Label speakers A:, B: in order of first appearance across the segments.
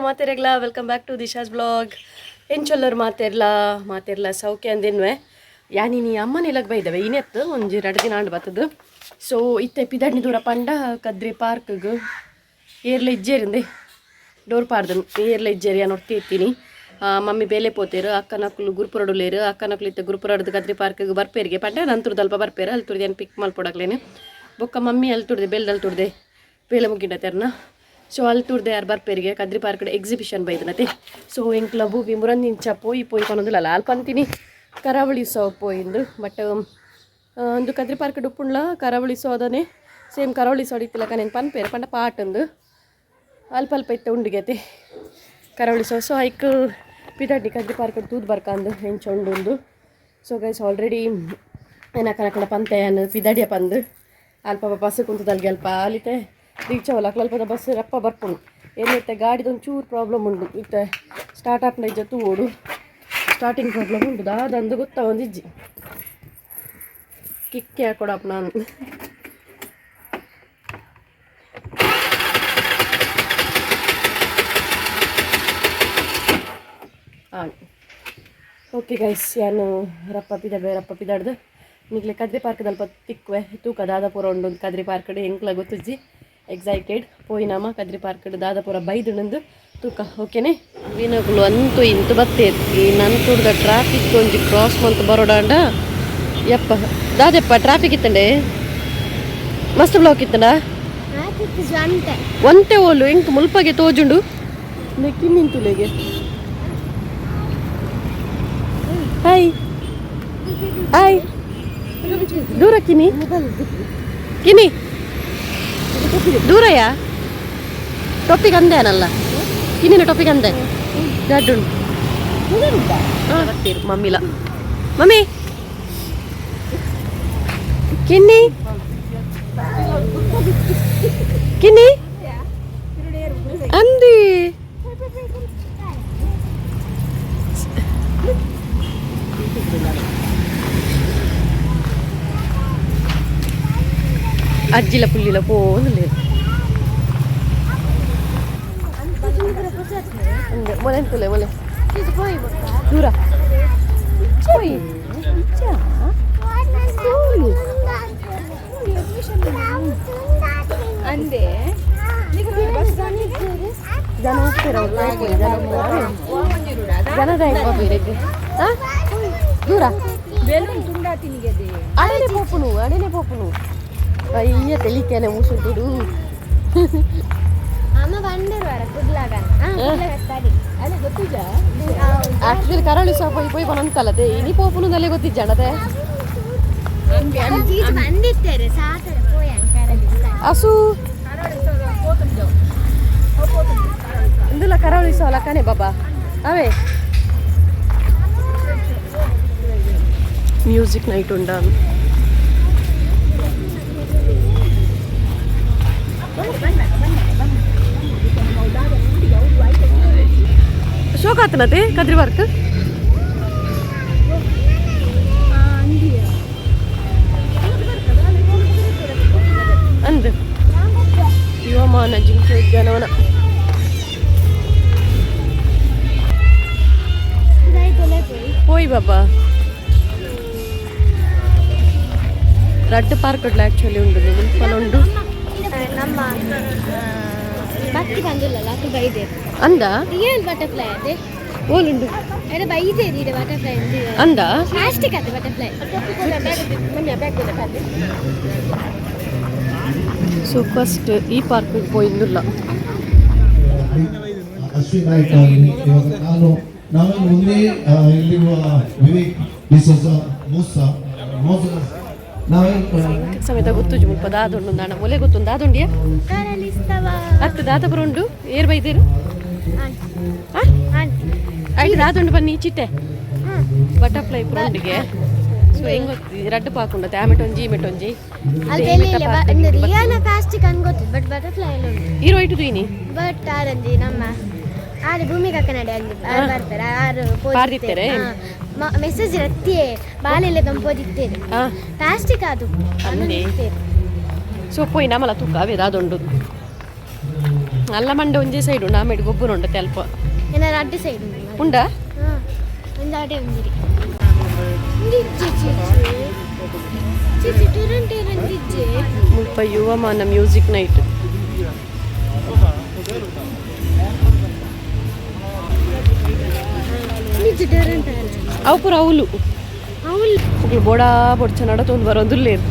A: ಮಾತೆರೆಗ್ಲ welcome back to Disha's blog. ಎಂಚೊಲ್ಲರು ಮಾತೆರ್ಲ ಮಾತೆರ್ಲ ಸೌಖ್ಯ ಅಂದಿನ್ವೆ. ಯಾನಿನಿ ಅಮ್ಮನ ಇಲ್ಲಗ್ ಬೈದವೆ ಇನೆತ್ತು ಒಂಜಿ ರಡ್ಡ್ ದಿನ ಆಂಡ್ ಬತ್ತದು. ಸೊ ಇತ್ತೆ ಪಿದಡ್ನಿ ದೂರ ಪಂಡ ಕದ್ರಿ ಪಾರ್ಕ್ಗ್ ಏರ್ಲ ಇಜ್ಜೇರಿಂದೆ ಡೋರ್ ಪಾಡ್ದನು ಏರ್ಲ ಇಜ್ಜೇರಿ ಯಾನ್ ಇತ್ತೀನಿ. ಮಮ್ಮಿ ಬೇಲೆ ಪೋತೇರು, ಅಕ್ಕನಕುಲು ಗುರುಪುರಡುಲೇರು, ಅಕ್ಕನಕುಲು ಇತ್ತೆ ಗುರುಪುರಡ್ದು ಕದ್ರಿ ಪಾರ್ಕ್ಗ್ ಬರ್ಪೇರಿಗೆ ಪಂಡ ನಂತರದಲ್ಪ ಬರ್ಪೇರು ಅಲ್ತುರ್ದು ಏನು ಪಿಕ್ ಮಲ್ಪೊಡಕ್ಲೇನು. ಬೊಕ್ಕ ಮಮ್ಮಿ ಅಲ್ತುರ್ದೆ ಬೆಲ್ದಲ್ತುರ್ದೆ ಬೇಲೆ ಮುಗಿಂಡ ತೆರ್ನ. ಸೊ ಅಲ್ತುರ್ದೆ ಯಾರು ಬರ್ಪೇರಿಗೆ ಕದ್ರಿ ಪಾರ್ಕ್ ಎಕ್ಸಿಬಿಷನ್ ಬೈದನತೆ. ಸೊ ಎಂಕ್ಲ ಭೂಮಿ ಮುರಂದಿಂಚ ಪೋಯಿ ಪೋಯಿ ಪನೊಂದುಲ್ಲ ಅಲ್ಪ ಅಂತೀನಿ ಕರಾವಳಿ ಉತ್ಸವ ಪೋಯಿಂದು. ಬಟ್ ಒಂದು ಕದ್ರಿ ಪಾರ್ಕ್ ಉಪ್ಪುಂಡ್ಲ ಕರಾವಳಿ ಉತ್ಸವದನೆ ಸೇಮ್ ಕರಾವಳಿ ಉತ್ಸವ ಇತ್ತಿಲಕ నేను ಪನ್ಪೇರು ಪಂಡ ಪಾಟಂದು ಅಲ್ಪ ಅಲ್ಪ ಇತ್ತೆ ಉಂಡುಗೆತೆ ಕರಾವಳಿ ಉತ್ಸವ. ಸೊ ಐಕ್ ಪಿದಾಡ್ಡಿ ಕದ್ರಿ ಪಾರ್ಕ್ ತೂದು ಬರ್ಕಂದು ಎಂಚ ಉಂಡು. ಸೊ ಗೈಸ್ ಆಲ್ರೆಡಿ ಏನಕ್ಕನ ಪಂತೆ ಪಿದಾಡಿಯ ಪಂದು ಅಲ್ಪ ಬಸ್ ಕುಂತದಲ್ಗೆ ಅಲ್ಪ ಅಲಿತೆ ರೀಚ್ ಅವಲ್ಲ ಅಲ್ಪದ ಬಸ್ ರಪ್ಪ ಬರ್ಪುಂಡು. ಏನಿತ್ತೆ ಗಾಡಿದೊಂದು ಚೂರು ಪ್ರಾಬ್ಲಮ್ ಉಂಡು, ಇತ್ತೆ ಸ್ಟಾರ್ಟ್ ಆಪ್ನ ಇಜ್ಜ ತೂಡು ಸ್ಟಾರ್ಟಿಂಗ್ ಪ್ರಾಬ್ಲಮ್ ಉಂಟು ದಾದಂದು ಗೊತ್ತಾ ಒಂದಿಜ್ಜಿ ಕಿಕ್ಕೆ ಹಾಕೊಡಪ್ಪ ನಾನು. ಹಾಂ ಓಕೆ ಗೈಸ್, ಯಾನು ರಪ್ಪ ಪಿದಾಡ್ವೆ ರಪ್ಪ ಪಿದಾಡ್ದು ನಿಗ್ಲೆ ಕದ್ರಿ ಪಾರ್ಕ್ದಲ್ಪ ತಿಕ್ವೆ ತೂಕ ದಾದಾಪುರ ಉಂಡು ಕದ್ರಿ ಪಾರ್ಕ್ ಎಂಕ್ಲ ಗೊತ್ತುಜ್ಜಿ. ಎಕ್ಸೈಟೆಡ್ ಪೋಯಿನಾಮ ಕದ್ರಿ ಪಾರ್ಕ್ ದಾದಾಪುರ ಬೈದುಂಡು ತೂಕ ಓಕೆನೆ. ವೀನಗುಲು ಅಂತೂ ಇಂತು ಬತ್ತೇರು ಈ ನಂತುರ್ದ ಟ್ರಾಫಿಕ್ ಒಂಜಿ ಕ್ರಾಸ್ ಮಂತ್ ಬರೋಡಾಂಡ ಯಪ್ಪ ದಾದೆಪ್ಪ ಟ್ರಾಫಿಕ್ ಇತ್ತಂಡೆ ಮಸ್ತ್ ಬ್ಲಾಕ್ ಇತ್ತಂಡ ಒಂತೆ ಓಲು ಎಂಕ್ ಮುಲ್ಪಗೆ ತೋಜುಂಡು ನೆಕ್ಕಿನ್ನಿಂತುಲೆಗೆ. ಹಾಯ್ ಹಾಯ್ ದೂರ ಕಿನಿ ಕಿನಿ ದೂರಯ್ಯ ಟೊಪ್ಪಿಗೆ ಅಂದೇನಲ್ಲ ಕಿನ್ನಿನ ಟೊಪ್ಪಿಗೆ ಅಂದೆ ದಡ್ಡುಂಡು ಬರ್ತೀರು ಮಮ್ಮಿಲ ಮಮ್ಮಿ ಕಿನ್ನಿ ಕಿನ್ನಿ ಅಂದಿ ಅಜ್ಜಿಲ ಪುಲ್ಲಿಲ ಪೋಂದು ಮೊಲೆ ಎಂತುಲೆ ಮೊಲೆ ದೂರ ಪೋಯಿ
B: ಅಂದೆ
A: ಜನ ಹೋಗ್ತಾರೆ ಅವ್ರು ಜನ ಜನದ ದೂರ
B: ಬೆಲೂನ್ ತುಂಡಾತಿನಿಗೆ ಅದೇ.
A: ಅಡನೆ ಪೋಪುನು ಅಡನೆ ಪೋಪುನು ಅಯ್ಯ ತೆಲಿಕೇನೆ ಮೂಸುಂಟುಡು.
C: ಅಮ್ಮ ಬಂದರು ವರ ಕುಡ್ಲಾಗ.
B: ಅಲ್ಲ ಗೊತ್ತಿಜಾ.
A: ಆಕ್ಚುಲಿ ಕರಾವಳಿ ಸಹ ಪೋಯಿ ಪೋಯಿ ಪನಂತಲ್ಲತೆ ಇನಿ ಪೋಪುನು ನಲೆ ಗೊತ್ತಿಜ್ಜಾಣತೆ.
C: ಬಂದಿತ್ತೇರೆ ಸಾತರ ಪೋಯ್
A: ಅಸು ಇಂದುಲ ಕರಾವಳಿ ಸಹ ಲಕ್ಕನೆ ಬಾಬಾ ಅವೇ ಮ್ಯೂಸಿಕ್ ನೈಟ್ ಉಂಡ. ಶೋಕಾತನತೆ ಕದ್ರಿ ಪಾರ್ಕ್ ಅಂದು ಯುವಮಾನ ಜಿಂಕೆ ಉದ್ಯಾನವನ ಪೋಯ್ ಬಾಬಾ ರಡ್ಡ್ ಪಾರ್ಕ್ ಆಕ್ಚುಲಿ ಉಂಡು ಮುಲ್ಪಲ ಉಂಡು.
C: ನಮ್ಮ ಬತ್ತಿ ಬಂದಿಲ್ಲಲ್ಲ ಅದು ಬೈದೇರು.
A: ಅಂದ
C: ರಿಯಲ್ ಬಟರ್ಫ್ಲೈ ಅದೇ.
A: ಓಲುಂಡು.
C: ಅರೆ ಬೈದೇರು ಇದೆ ಬಟರ್ಫ್ಲೈ.
A: ಅಂದ
C: ಪ್ಲಾಸ್ಟಿಕ್ ಅದು ಬಟರ್ಫ್ಲೈ.
A: ಸೊ ಫಸ್ಟ್ ಈ ಪಾರ್ಕ್ ಪೋಯಿಂದುಲ್ಲ.
D: ಅಶ್ವಿನ್ ನಾಯ್ಕ ಆಗಲಿ, ಇವಾಗ ನಾನು ನಾವೇನು ಒಂದೇ ಇಲ್ಲಿರುವ ವಿವೇಕ್ ಡಿಸೋಜ ಮೂಸಾ ಮೋಸಸ್ ನಾವೇನು
A: ಸಮೇತ ಗೊತ್ತುಜು ಮುಲ್ಪ ದಾದುಂಡು ದಾಣ ಮೊಲೆ ಗೊತ್ತುಂಡು ದಾದುಂಡಿಯ ಅತ್ತು ದಾದಪುರ ಉಂಡು ಏರ್ ಬೈದೇರು ಐದು ದಾದುಂಡು ಬನ್ನಿ ಚಿಟ್ಟೆ ಬಟರ್ಫ್ಲೈ ಪುರಂಡಿಗೆ. ಸೊ ಹೆಂಗ್ ಗೊತ್ತಿ ರಡ್ಡು ಪಾಕುಂಡತೆ ಆಮೆಟೊಂಜಿ ಇಮೆಟೊಂಜಿ.
C: ರಿಯಲ್ ಪ್ಲಾಸ್ಟಿಕ್ ಅನ್ ಗೊತ್ತಿತ್ತು ಬಟ್ ಬಟರ್ಫ್ಲೈ ಉಂಟು.
A: ಹೀರೋ ಇಟ್ಟು ದೀನಿ.
C: ಬಟ್ ಆರಂಜಿ ನಮ್ಮ ಆರು ಭೂಮಿ ಕನ್ನಡ ಅಲ್ಲಿ ಬರ್ತಾರೆ ಆರು.
A: ಪಾರ್ದಿತ್ತೇರೆ?
C: ಮೆಸೇಜ್ ರತ್ತಿಯೇ ಬಾಲೆಲ್ಲ ತಂಪೋದಿತ್ತೇನೆ ಪ್ಲಾಸ್ಟಿಕ್ ಅದು.
A: ಅಂದೆ. ಸೊ ಪೋಯಿ ನಮಲ ತೂಕ ಅವೇ ದಾದುಂಡು. ಅಲ್ಲ ಮಂಡೆ ಒಂಜೇ ಸೈಡ್ ಉಂಡು ಆಮೇಲೆ ಗೊಬ್ಬರ ಉಂಡು ಅಲ್ಪ
C: ಏನಾರು ಅಡ್ಡ ಸೈಡ್
A: ಉಂಡಾ
C: ಒಂದು ಅಡೆ ಒಂದಿರಿ
A: ಮುಲ್ಪ ಯುವಮಾನ ಮ್ಯೂಸಿಕ್ ನೈಟ್ ಅವು ಪೂರ ಅವಲು ಅವುಲು ಬೋಡಾ ಬೊಡ್ಚ ನಡತೊಂದು ಬರೋದುಲ್ಲೇರು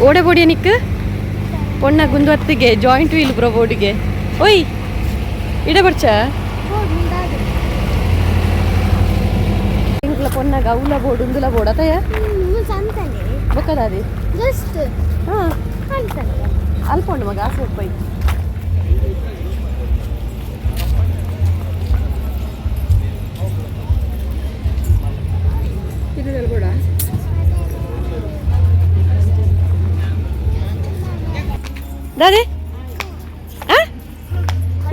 A: ಓಡೆ ಬೋಡಿಯ ನಿಕ್ ಪೊಣ್ಣ ಗುಂದು ಹತ್ತಿಗೆ ಜಾಯಿಂಟ್ ವೀಲ್ ಬ್ರೋ ಬೋರ್ಡಿಗೆ ಓಯ್ ಇಡೆ ಬರ್ಚ ಇಂಕ್ಲ ಪೊನ್ನಾಗ ಅವಲ ಬೋರ್ಡ್ ಉಂದುಲ ಬೋರ್ಡ್ ಅತಯ
C: ಸಂತಾನೆ
A: ಬೊಕ್ಕದಾದಿ
C: ಜಸ್ಟ್
A: ಹಾ
C: ಅಂತಾನೆ
A: ಅಲ್ಪ ಉಂಡು ಮಗ ಆಸೆ ಪೋಯ್ ದಾದೆ ಆ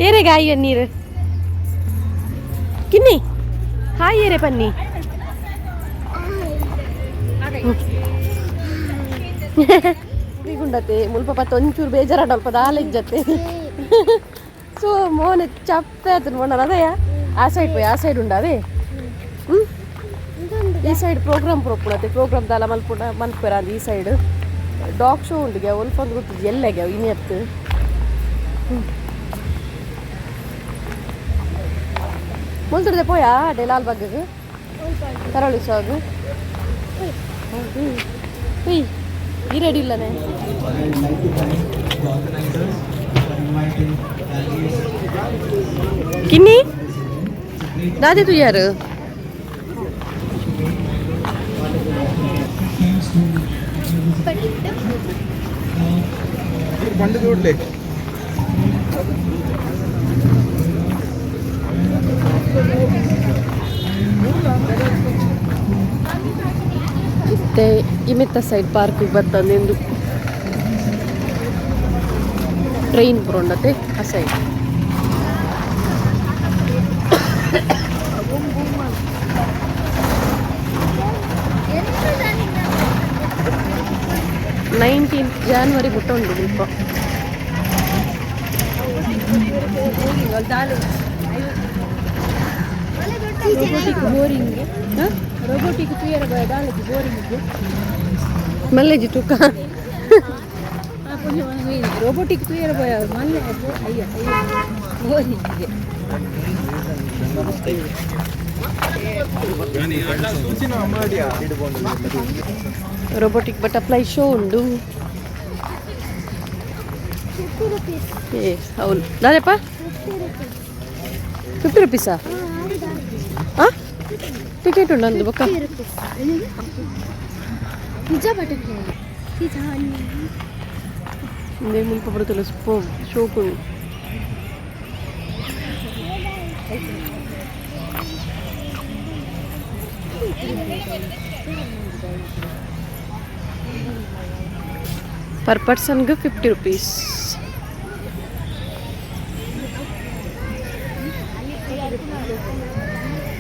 A: ಏರೆಗೆ ಆಯ್ಯ ನೀರು ಕಿನ್ನಿ ಹಾಯ್ ಏರೆ ಪನ್ನಿ ಗುಂಡತೆ ಮುಲ್ಪ ಪತ್ತ ಒಂಚೂರು ಬೇಜಾರಾಡ ಅಲ್ಪ ದಾಲ ಇಜ್ಜತ್ತೆ ಸೊ ಮೋನೆ ಚಪ್ಪೆ ಆತನ ಮೋನ ಅದಯ್ಯ ಆ ಸೈಡ್ ಪೋಯ್ ಆ ಸೈಡ್ ಉಂಡಾವೆ ಹ್ಞೂ ಈ ಸೈಡ್ ಪ್ರೋಗ್ರಾಮ್ ಪ್ರೋಪುಣತೆ ಪ್ರೋಗ್ರಾಮ್ ದಾಲ ಮಲ್ಪುಣ ಮಲ್ಪೆರ ಈ ಸೈಡ್ ಡಾಗ್ ಶೋ ಉಂಡುಗೆ ಒಲ್ಪ ಒಂದು ಗೊತ್ತಿದ್ದು ಎಲ್ಲಗೆ ಇನಿ ಅತ್ತು ಮುಲ್ತುಡ್ದೆ ಪೋಯಾ ಅಡೆ ಲಾಲ್ ಬಾಗ್ ಕರಾವಳಿ ಸಾಗು ಉಯ್ ಈ ready ಇಲ್ಲನೆ
E: I'd like to thank the organizers for inviting Algiers
A: Kinni
E: this event. It's a great
A: ದಾದೆ ತು ಯಾರು
E: thanks to
F: ಬಂಡು ನೋಡ್ಲಿ
A: ಇತ್ತೆ ಇಮಿತ್ತ ಸೈಡ್ ಪಾರ್ಕ್ ಬರ್ತಂದೆಂದು ಟ್ರೈನ್ ಪುರೋಂಡತೆ ಆ ಸೈಡ್ ನೈನ್ಟೀನ್ತ್ ಜಾನ್ವರಿ ಮುಟ್ಟ ಉಂಡು ಮುಲ್ಪ
B: ಬೋರಿಂಗ್
A: ಹ?
B: ರೋಬೋಟಿಕ್ ತೂಯರ ದಾಲಕ್ಕೆ ಬೋರಿಂಗ್
A: ಮಲ್ಲೇಜಿ ತೂಕ
B: ರೋಬೋಟಿಕ್ ತೂಯರ ಮಲ್ಲೆ ಅಯ್ಯ ಅಯ್ಯ ಬೋರಿಂಗ್
A: ರೋಬೋಟಿಕ್ ಬಟರ್ಫ್ಲೈ ಶೋ ಉಂಡು
C: ಫಿಫ್ಟಿ ರುಪೀಸ್
A: ಏ ಹೌದು ದಾದಪ್ಪ
C: ಫಿಫ್ಟಿ ರುಪೀಸ್
A: ಫಿಫ್ಟಿ ರುಪೀಸಾ ಹಾಂ ಟಿಕೆಟ್ ಉಂಡು ಅಂದು ಬೊಕ್ಕ
C: ಫಿಫ್ಟಿ ರುಪೀಸ್ ನಿಜ ಬಟರ್ಫ್ಲೈ ನಿಜ
A: ಇಂದೇ ಮುಲ್ಪ ಬರುತ್ತಲ್ಲ ಸ್ಪೋ ಶೋಕ್ ಉಂಡು ಪರ್ ಪರ್ಸನ್ಗೆ ಫಿಫ್ಟಿ ರುಪೀಸ್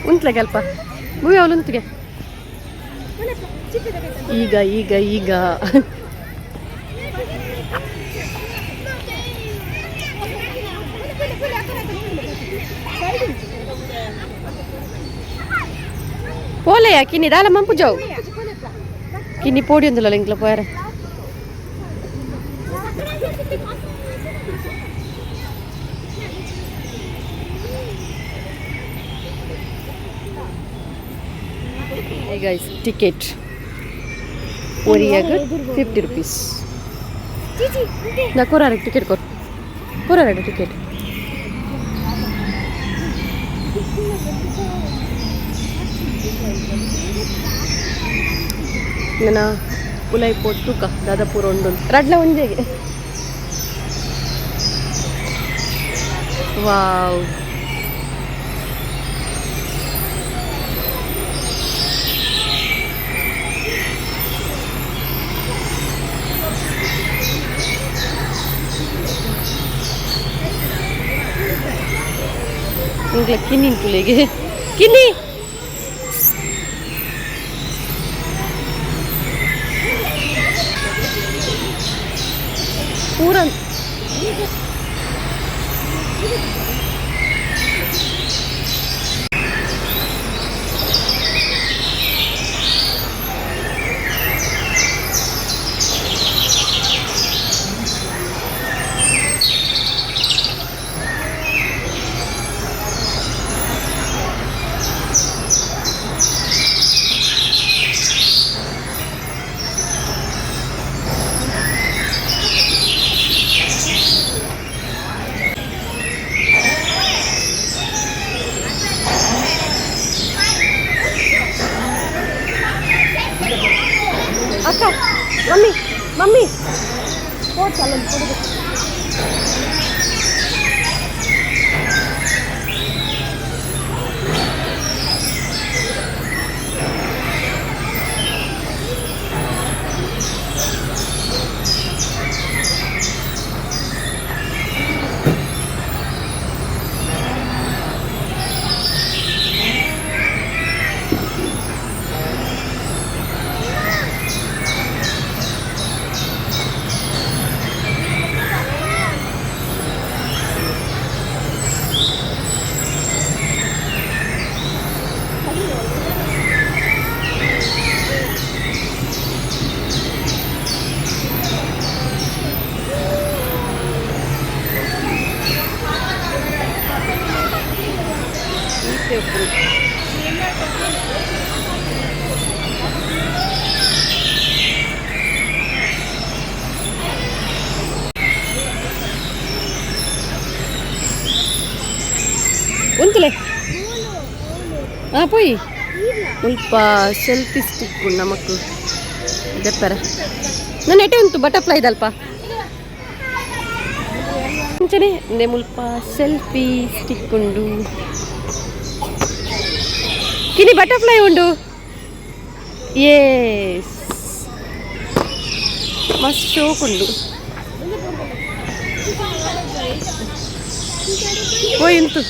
A: ಉಂಟ್ಲಗೆ ಅಲ್ಪ ಮೂವಿ ಅವಳು ಉಂತಿಗೆ ಈಗ ಈಗ ಈಗ ಪೋಲೆಯ ಕಿನ್ನಿ ದಾಲ ಮಂಪು ಜಾವು ಕಿನ್ನಿ ಪೋಡಿ ಒಂದುಲ್ಲ ಇಂಕ್ಲ ಪೋಯರೆ ಗೈಸ್ ಟಿಕೆಟ್ ಒರಿಯಾಗ ಫಿಫ್ಟಿ ರುಪೀಸ್ ನಾ ಕೊರಾರ ಟಿಕೆಟ್ ಕೊರ್ ಕೊರಾರ ಟಿಕೆಟ್ ನನ್ನ ಉಲೈ ಪೋತು ತೂಕ ದಾದಾಪುರ ಉಂಡು ರಡ್ಲ ಒಂಜೆಗೆ ವಾವ್ ಇಂಗ್ಲ ಕಿನ್ನಿ ತುಳಿಗೆ ಕಿನ್ನಿ ಪೂರ ಅಕ್ಕ ಮಮ್ಮಿ ಮಮ್ಮಿ ಅಲ್ಲೊಂದು ಕೊಡು. ಉಂತುಲೆ ಪೋಯಿ ಮುಲ್ಪ ಸೆಲ್ಫಿ ಸ್ಟಿಕ್ ನಮಕ್ ದೆಪ್ಪರ ನನ್ನ ಎಟೆ ಉಂಟು ಬಟರ್ಫ್ಲೈ ದಲ್ಪ ಅಂಚನೆ ಇಂದೆ ಮುಲ್ಪ ಸೆಲ್ಫಿ ಸ್ಟಿಕ್ ಉಂಡು ಕಿನಿ ಬಟರ್ಫ್ಲೈ ಉಂಡು ಯೇಸ್ ಮಸ್ತ್ ಶೋಕ್ ಉಂಡು ಪೋಯಿ ಉಂಟು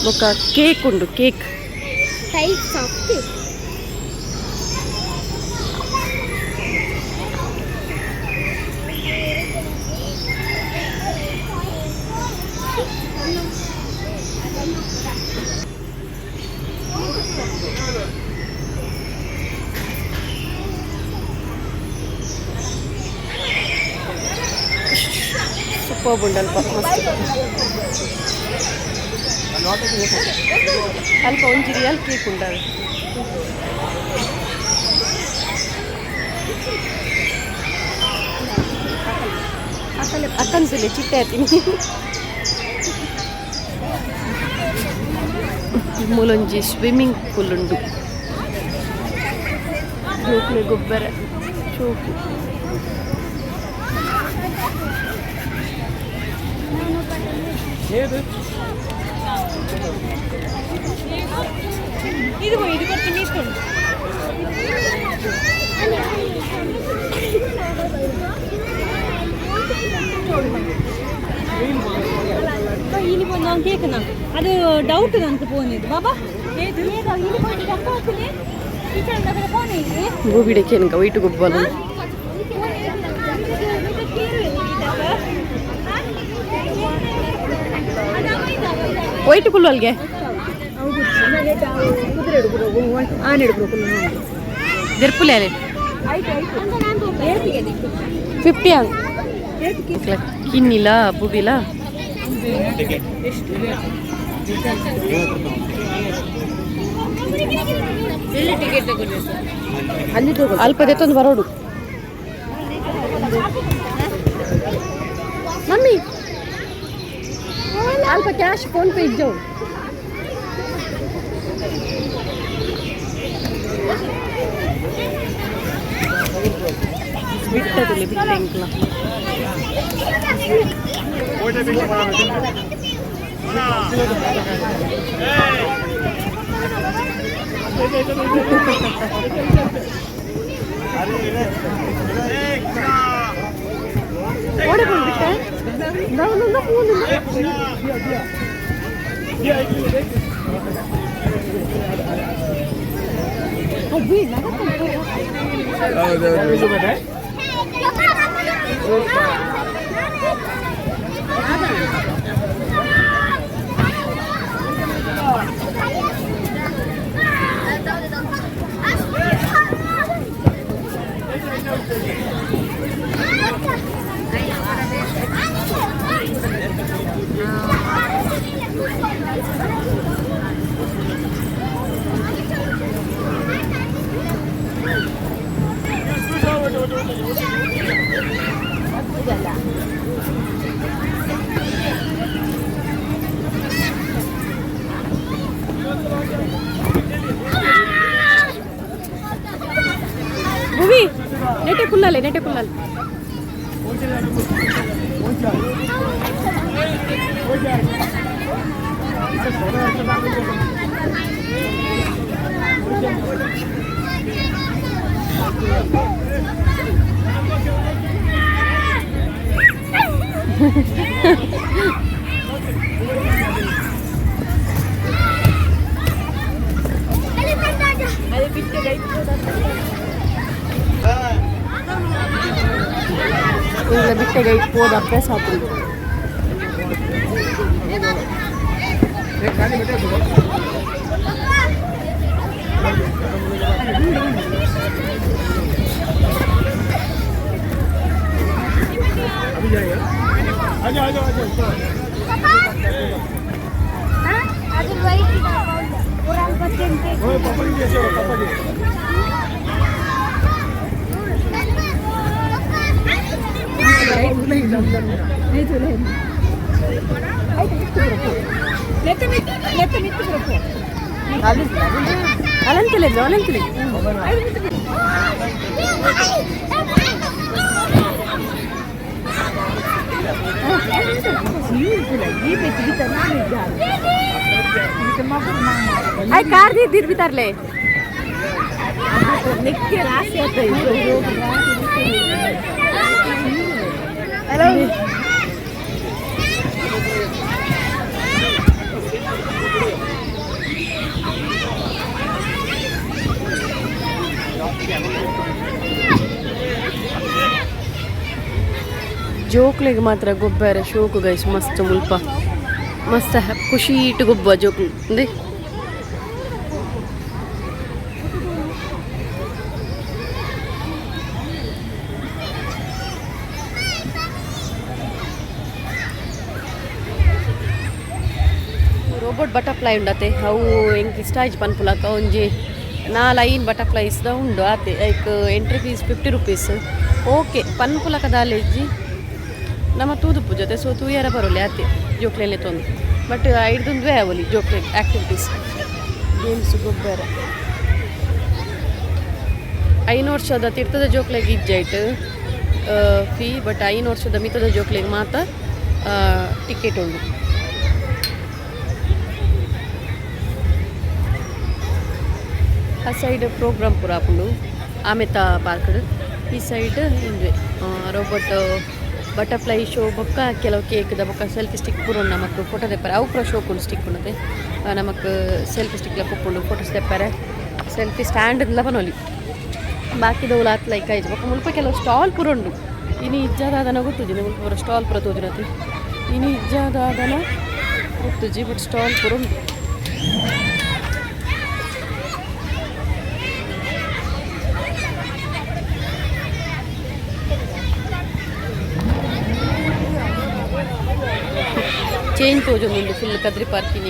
A: ಬೊಕ್ಕ ಕೇಕ್ ಉಂಡು cake
C: types of cake.
A: Super ಉಂಡಲ್ಪ ಮಸ್ತ್ ಅಲ್ಪ ಒಂಜಿ ರಿಯಲ್ ಕೇಕ್ ಉಂಡಾವೆ ಅಕ್ಕನ್ಸುಲೆ ಚಿಟ್ಟೆ ಆತೀನಿ ಮೂಲೊಂಜಿ ಸ್ವಿಮ್ಮಿಂಗ್ ಪೂಲ್ ಉಂಡು ಜೋಕುಲೆ ಗೊಬ್ಬರ ಚೋಕು ಇದು ಕೊಡ್ತೀನಿ ನೀರು
B: ಇಲ್ಲಿ ಬಂದು ನಾನು ಕೇಕ್ನ ಅದು ಡೌಟ್ ನನಗೆ ಫೋನ್ ಇದು ಬಾಬಾ
A: ಗೋಬಿಡಕ್ಕೆ ಏನಕ ವೈಟ್ ಗೊಬ್ಬಲ ವೈಟ್ ಕುಲ್ಲು ಅಲ್ಗೆ ದೆರ್ಪುಲೆ ಅಲೆ 50 ಆನ್ ಕಿನ್ನಿಲ ಬುಬಿಲ ಅಲ್ಪ ದೆತ್ತೊಂದು ಬರೋಡು ಮಮ್ಮಿ ಅಲ್ಪ ಕ್ಯಾಶ್ ಫೋನ್ ಪೇ ಇಜ್ಜವು ಬಿಟ್ಟದಲ್ಲಿ ಬಿಟ್ಟ ಎಂಕ್ಲ ಓಡೆ ಬಂದ್ಬಿಟ್ಟೆ ನಾವು ಫೋನ್ ಭುವಿ ನೆಟೆ ಕುಲ್ಲಲೆ ನೆಟೆ ಕುಲ್ಲಲೆ. ಇಂಗ್ಲ ಬಿಟ್ಟೆಗೆ ಇಪ್ಪೋದು ಅಭ್ಯಾಸ ಆತುಂಡು. ಅಲಂತಿಲ್ಲ ಅಲಂತಿಲ್ಲ. I car the ಬಿತಾರ್ಲೆ. ಜೋಕ್ಲೆಗ್ ಮಾತ್ರ ಗೊಬ್ಬರ ಶೋಕು ಗೈಸ್, ಮಸ್ತ್ ಮುಲ್ಪ ಮಸ್ತ್ ಖುಷಿ ಇಟ್ಟು ಗೊಬ್ಬ ಜೋಕ್ಲು ಅಂದೆ. ರೋಬೋಟ್ ಬಟರ್ಫ್ಲೈ ಉಂಡತೆ, ಅವು ಎಂಕ್ ಇಷ್ಟ ಆಯ್ತು ಪನ್ಪುಲಕ. ಒಂಜಿ ನಾಲ್ ಐನ್ ಬಟರ್ಫ್ಲೈಸ್ ದ ಉಂಡು ಆತೆ. ಐಕ್ entry fees 50 rupees. Okay ಪನ್ಪುಲಕ ದಾಲೇಜಿ ನಮ್ಮ ತೂದುಪ್ಪು ಜೊತೆ ಸೊ ತೂಯರ ಬರೋಲಿ ಆತೆ ಜೋಕ್ಲೆಲೆ ತೊಂದು. ಬಟ್ ಐಡ್ದುಂದುವೆ ಅವಲಿ ಜೋಕ್ಲೆ ಆಕ್ಟಿವಿಟೀಸ್ ಗೇಮ್ಸ್ ಗೊಬ್ಬರ. 5 ವರ್ಷದ ತೀರ್ಥದ ಜೋಕ್ಲೆಗ್ ಇಜ್ಜೈಟ್ ಫೀ, ಬಟ್ 5 ವರ್ಷದ ಮಿತದ ಜೋಕ್ಲೆಗ್ ಮಾತ್ರ ಟಿಕೆಟ್ ಉಂಡು. ಆ ಸೈಡ್ ಪ್ರೋಗ್ರಾಮ್ ಪೂರ ಆಪುಂಡು ಆಮೆತ ಪಾರ್ಕ್. ಈ ಸೈಡ್ ಇಂದುವೆ robot butterfly show ಬೊಕ್ಕ ಕೆಲವು ಕೇಕ್ ದ ಬೊಕ್ಕ ಸೆಲ್ಫಿ ಸ್ಟಿಕ್ ಪೂರ ನಮಕ್ ಫೋಟೋ ತೆಪ್ಪರೆ. ಅವು ಪೂರ ಶೋಕ್ ಉಂಡು ಸ್ಟಿಕ್ ಉಂಡತೆ ನಮಕ್ ಸೆಲ್ಫಿ ಸ್ಟಿಕ್ಲ ಪೊಪ್ಪುಂಡು ಫೋಟೋಸ್ ತೆಪ್ಪರೆ. ಸೆಲ್ಫಿ ಸ್ಟ್ಯಾಂಡ್ ಲ ಬನೊಲಿ ಬಾಕಿದವುಲ ಆತ್ ಲೈಕ್ ಆಯ್ತು. ಬೊಕ್ಕ ಮುಲ್ಪ ಕೆಲವು ಸ್ಟಾಲ್ ಪೂರ ಉಂಡು. ಇನಿ ಇಜ್ಜಾದಾದನ ಗೊತ್ತುಜಿ, ಮುಲ್ಪ ಪೂರ ಸ್ಟಾಲ್ ಪೂರ ತೋಜುನತೆ. ಇನಿ ಇಜ್ಜಾದಾದನ ಗೊತ್ತುಜಿ, ಬಟ್ ಸ್ಟಾಲ್ ಪೂರ ಉಂಡು. ಚೇಂಜ್ ತೋಜೊಂದುಂಡು full Kadri parking.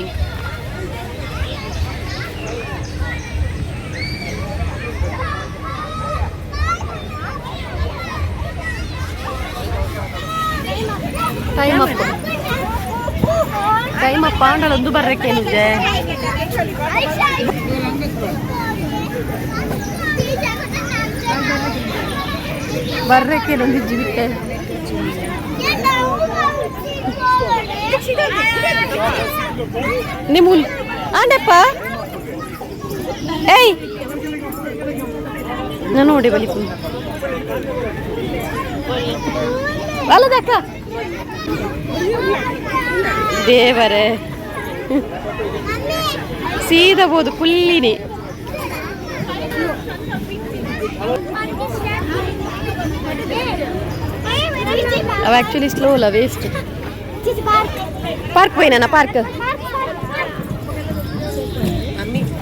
A: Time up time up ಆಂಡಲೊಂದು ಬರ್ರಕ್ಕೇನಿದೆ. ಬರ್ರಕ್ಕೇನೊಂದು ಜಿಬಿಟ್ಟೆ. ನಿಮೂಲ್ ಆಂಡಪ್ಪ ಏಯ್ ನಾನು ನೋಡಿ ಬಲಿಪು ಅಲ್ಲದಕ್ಕ ದೇವರೇ ಸೀದಬೋದು ಪುಲ್ಲಿನಿ. ಅವ ಆ್ಯಕ್ಚುಲಿ ಸ್ಲೋ ಅಲ್ಲ ವೇಸ್ಟ್. ಪಾರ್ಕ್ ಹೋಯ್ನ ಪಾರ್ಕ್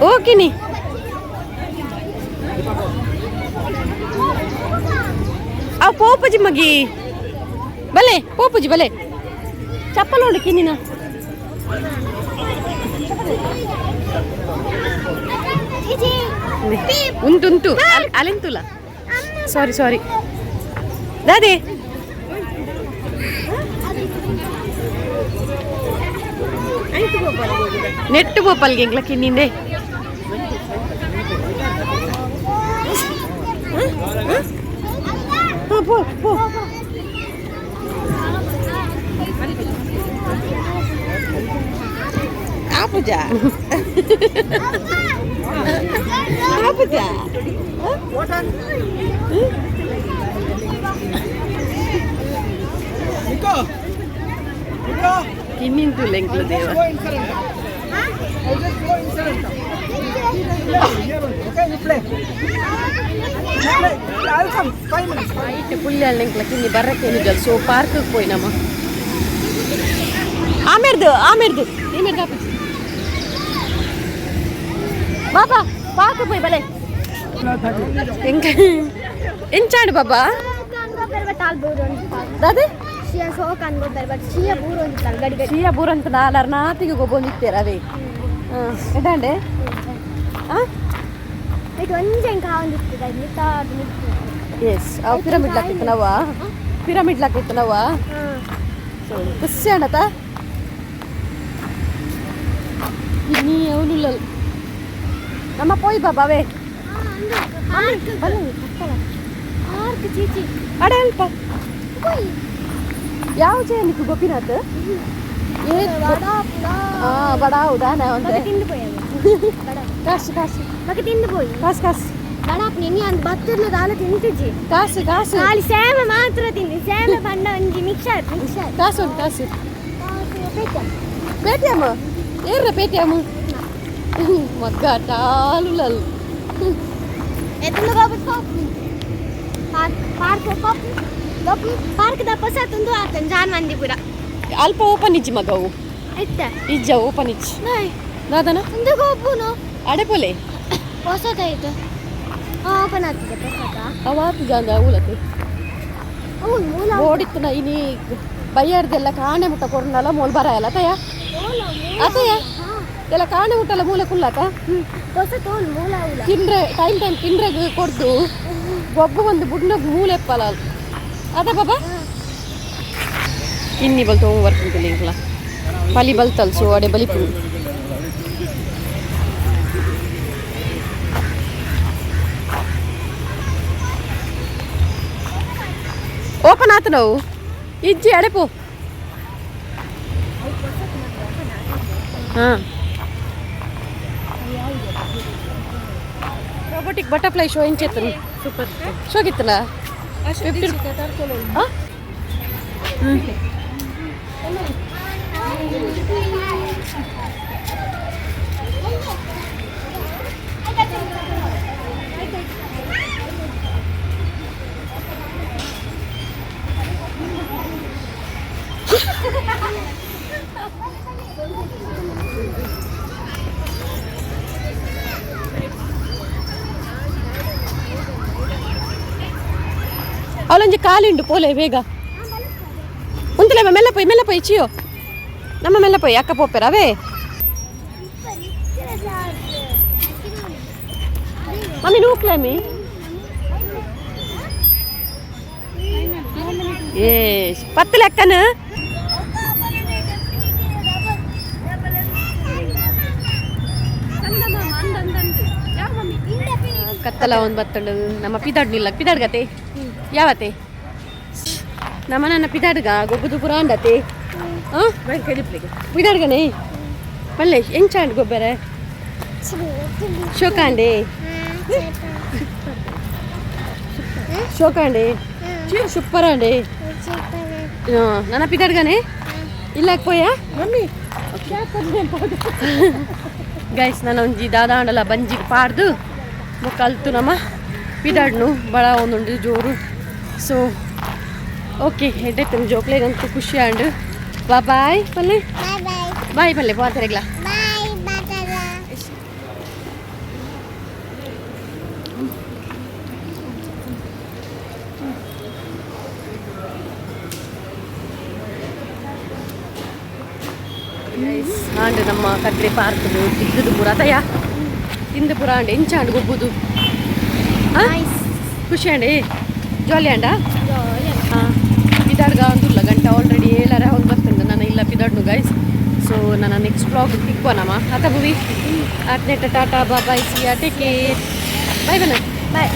A: ಓಕೆ ನೀ ಆ ಪೋಪುಜಿ ಮಗಿ ಬಲೆ ಪೋಪುಜಿ ಬಲೆ ಚಪ್ಪಲ್ ಉಂಡು ಕಿನ್ನಿನ ಉಂಟು ಉಂಟು ಅಲೆಂತುಲ ಸಾರಿ ಸಾರಿ ದಾದೆ ನೆಟ್ಟು ಗೋಪಾಲ್ಗೆ ಎಂಗ್ಲ ಕಿನ್ನಿಂದೆ ಪೋ ಪೋ
B: ಆಪುಜಾ ಆಪುಜಾ
A: ಕಿನ್ನಿಂತು ಎಂಗ್ಲ ದೇವ. ಐಟ್ ಪುಲ್ಯಾಲ್ ಎಂಕ್ಲ ಕಿನ್ನಿ ಬರ್ರಕ್ಕೆ ಜಲ್ ಸೊ ಪಾರ್ಕ್ ಪೋಯಿನಮ್ಮ ಆಮೇರ್ದು ಆಮೇರ್ದು ಏಮೇರ್ದು ಆಪುಜಿ ಬಾಬಾ ಪಾರ್ಕ್ ಪೋಯ್ ಬಲೆ ಎಂಕ ಎಂಚಾಂಡ್ ಬಾಬಾ ದಾದೆ ಶೀಯ ಬೂರಂತ ನಾಲಾರ್ ನಾತಿಗೆ ಗೊಬ್ಬೊಂದಿತ್ತೇರ ಅವೇ ಎಡಾಂಡೆ ಎಸ್ ಅವು ಪಿರಮಿಡ್ ಲಾಕಿತ್ತು ನಾವ ಪಿರಮಿಡ್ ಲಾಕಿತ್ತು ನಾವ ಸೊ ಖುಷಿ ಅಣ್ಣತ ನೀ ಅವನು ನಮ್ಮ ಪೋಯ್ ಬಾಬಾ ಅವೇ ಅಡೆ ಅಲ್ಪ ಯಾವ ಜಯನಿಕ್ ಗೋಪಿನಾಥ್ ಬಡ ಹೌದಾ ಕಾಸು ಕಾಸು ಕಾಸು ಕಾಸು ಕಾಸು ಕಾಸು
C: ಸೇಮೆ ಮಾತ್ರ ತಿಂದಿ ಸೇಮೆ ಬಣ್ಣ ಒಂಜಿ ಮಿಕ್ಸರ್ ಮಿಕ್ಸರ್
A: ಕಾಸು ಒಂದು ಕಾಸು ಪೇಟಿಎಮ್ ಏರ್ರ ಪೇಟಿಎಮ್ ಮಗ್ಗ ಟಾಲು ಲಲ್
C: ಎತ್ತುಂದು ಗೋಪು ಪಾರ್ಕ್ ಪಾರ್ಕ್ ಗೋಪು ಗೋಪು ಪಾರ್ಕ್ ದ ಪೊಸ ತುಂದು ಆತನ್ ಜಾನ್ ಮಂದಿಪುರ
A: ಅಲ್ಪ ಓಪನ್ ಇಜ್ಜಿ ಮಗವು
C: ಇತ್ತ
A: ಇಜ್ಜ ಓಪನ್ ಇಜ್ಜಿ ದಾದನ
C: ಉಂದು ಗೋಪುನು
A: ಅಡೆ ಪೋಲೆ
C: ಹೊಸದಾಯ್ತು ಓಪನ್ ಆಗ್ತದೆ ಪೊಸತ
A: ಅವಾತು ಜಾಂದ ಉಲತೆ
C: ಅವು ಮೂಲ
A: ಓಡಿತ್ತನ ಇನಿ ಬಯ್ಯಾರ್ದೆಲ್ಲ ಕಾಣೆ ಮುಟ್ಟ ಕೊರ್ನಲ್ಲ ಮೋಲ್ ಬರಾಯಲ್ಲ ತಯ ಅತಯ ಎಲ್ಲ ಕಾಣೆ ಮುಟ್ಟಲ್ಲ ಮೂಲೆ ಕುಲ್ಲತ
C: ಹೊಸ ತೋಲ್ ಮೂಲ ಉಲ
A: ತಿಂದ್ರೆ ಟೈಮ್ ಟೈಮ್ ತಿಂದ್ರೆ ಕೊಡ್ದು ಗೊಬ್ಬು ಒಂದು ಬುಡ್ನ ಮೂಲೆ ಎಪ್ಪಲ ಅದ ಬಾಬಾ ಇನ್ನಿ ಬಲ್ತ ಹೋಮ್ ವರ್ಕ್ ಉಂಟು ಇಂಕ್ಲ ಪಲಿ ಬಲ್ತಲ್ ಸೊ ಅಡೆ ಬಲಿಪು ಓಪನ್ ಆತು ನಾವು ಇಜ್ಜಿ ಅಡೆಪು ಹಾಂ robotic butterfly show ಇಂಚೆತ್ತನು super ಶೋಗಿತ್ತಲ್ಲ ಹಾಂ ಅವಳೊಂಜಿ ಕಾಲಿಂಡು ಪೋಲೆ ಬೇಗ ಉಂತಲೆ ಮೆಲ್ಲ ಪೋಯ್ ಮೆಲ್ಲ ಪೋಯ್ ಚಿಯೋ ನಮ್ಮ ಮೆಲ್ಲ ಪೋಯ್ ಅಕ್ಕ ಪೋಪೆರ ಅವೇ ಮಮ್ಮಿ ನೂಕ್ಲಾಮಿ ಏ ಪತ್ತು ಲೆಕ್ಕನ ಕತ್ತಲ ಒಂದು ಬತ್ತಂಡು ನಮ್ಮ ಪಿದಾಡ್ನಿಲ್ಲ ಪಿದಾಡ್ಗತೆ ಯಾವತೆ ನಮ್ಮ ನನ್ನ ಪಿದಾಡ್ಗ ಗೊಬ್ಬದು ಪುರ ಅಂಡತೆ ಹಾಂ ಪಿದಾಡ್ಗನೆ ಪಲ್ಲೆ ಎಂಚಾಂಡ್ ಗೊಬ್ಬರ ಶೋಕಾಂಡೆ ಶೋಕಾಂಡೆ ಸೂಪರ್ ಅಂಡೆ ನನ್ನ ಪಿದಾಡ್ಗನೆ ಇಲ್ಲ ಪೋಯಾ ಮಮ್ಮಿ ಗೈಸ್ ನಾನು ಒಂಜಿ ದಾದಾಂಡಲ ಬಂಜಿಗೆ ಪಾಡ್ದು ಕಲ್ತು ನಮ್ಮ ಪಿದಾಡ್ನು ಬಳ ಒಂದುಂಡು ಜೋರು. ಸೊ ಓಕೆ, ಎಡ್ಡೆ ಜೋಕ್ಲೆಗಂತೂ ಖುಷಿ ಆಂಡ್. ಬಾಯ್ ಪಲ್ಲೆ.
C: Bye bye.
A: ಬಾಯ್ ಪಲ್ಲೆ ಪಾತೆರೆಗ್ಲ.
C: ಬಾಯ್ ಬಾತಲ.
A: ಆಂಡ್ ನಮ್ಮ ಕದ್ರಿ ಪಾರ್ಕ್ ತಿಕ್ಕದು ಪೂರ ತಯ್ಯ ತಿಂದು ಪೂರ ಆಂಡ್. ಎಂಚ ಆಂಡ್ ಗೊಬ್ಬುದು? ಖುಷಿ ಆಂಡ್, ಜಾಲಿ ಆಂಡ. ಹಾಂ, ಪಿದಾಡ್ಗ ಅಂದುಲ್ಲ. ಗಂಟೆ ಆಲ್ರೆಡಿ 7ರ ಅವ್ನು ಬರ್ತಂಡ. ನಾನು ಇಲ್ಲ ಪಿದಾಡ್ನು ಗೈಸ್. ಸೊ ನನ್ನ ನೆಕ್ಸ್ಟ್ ಬ್ಲಾಗ್ ತಿಕ್ಕೋನಮ್ಮ ಆತ ಭುವಿ. ಆತ್ನೆಟ್ಟ tata, bye, see ya, take care, bye ಬನ.
C: ಬಾಯ್.